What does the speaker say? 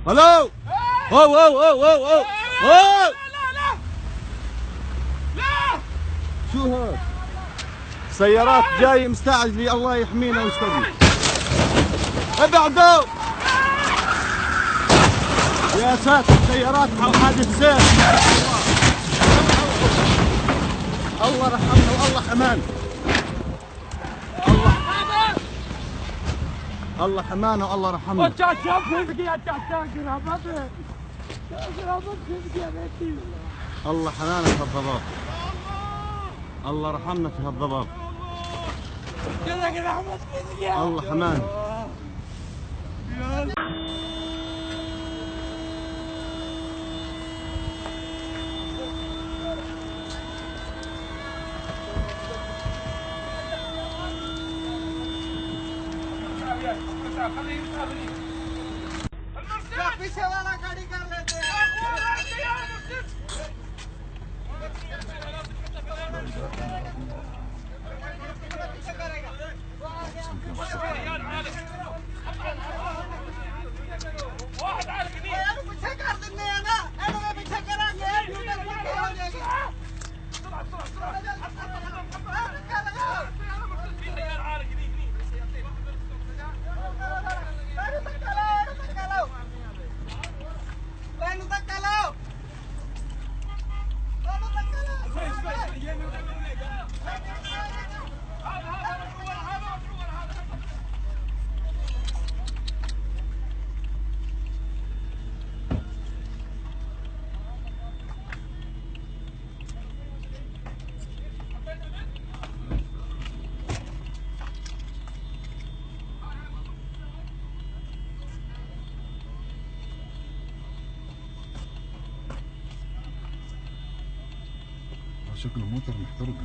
هلو هو هو هو هو هو. لا لا لا. شو هذا؟ سيارات جاي مستعجلة، الله يحمينا ويسترنا. ابعدوا يا ساتر، سيارات حادث سير. الله رحمنا والله حمانا. الله حمانا والله رحمنا. الله حمانا في هالضباب. الله رحمنا في هالضباب. الله حمانا. पीछे वाला गाड़ी कर लेते हैं। पीछे करेगा। पीछे कर देने हैं ना, एनवे पीछे करेंगे, हो जाएगी। شكله موتر محترق.